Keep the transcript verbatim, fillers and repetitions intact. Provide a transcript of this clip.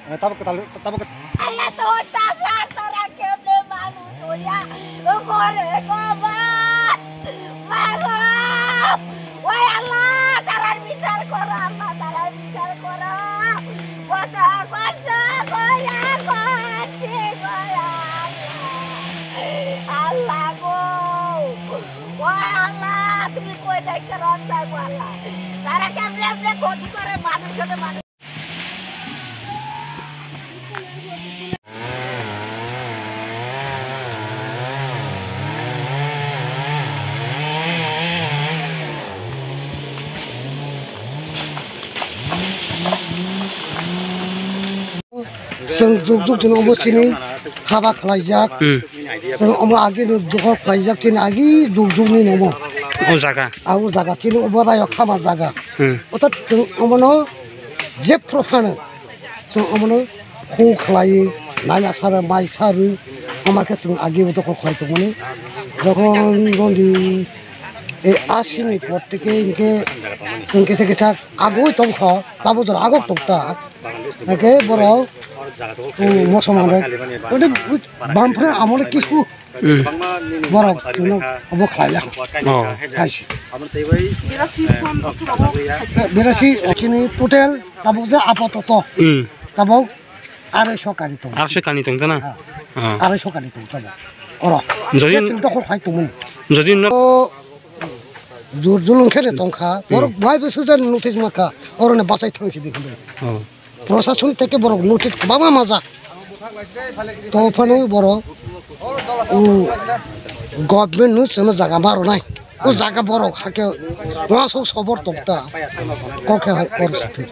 Eh, tabuk kwtal, tabuk kwt- Allah to ta sa sara kemne manu to ya. Kore ko ba. Mago. Wai Allah, tarar bichar koro, Allah, tarar bichar koro. Koto korcho koya korchi koya. Allah go. Wai Allah, tumi koi dai koro ta wala. Tara kemne kemne koti kore manu sone manu. Chwng juk juk chini omo chini haba khlaijak. Hmm. Chwng omo agi no dokhor khlaijak chini agi juk juk ni omo. O jaga. Abo jaga chini obo rayo khama jaga. Hmm. Oto chwng omo no jephru phano. Chwng omono khu khlai, naina sara, mai sarwi, ama khe chwng agi bo doko khlai tongmani. Jokhon jondi ei asini por theke hinkhe chwng kisa kisa agoi tongkha, tabo jora agok tongta. Hinkhe borok, um, mosom rok. Ode bumphre amole kisu Hmm. Borok chwngno obo khlai ya. Oh. Hai se. Birasi phone, eh, birasi chini total tabuk je apatoto. Hmm. Tabuk arai so kani tong. Arai so kani tong tana? Ha. Oh. Arai so kani tong tabuk. Oro. Jodi je chwng dokhol khai tongmani. Jodi no- O jur julung khe de tongkha. Hmm. Borok bai bwswk jani notice makha. Oroni bachai thang sidi hinwi. Oh. Prosason theke borok notice kwbangma majak. To phano borok, um, government no chwngno jaga ma rwnai. O jaga borok hakhe uasuk sobor tongta. Kokhe hai or site.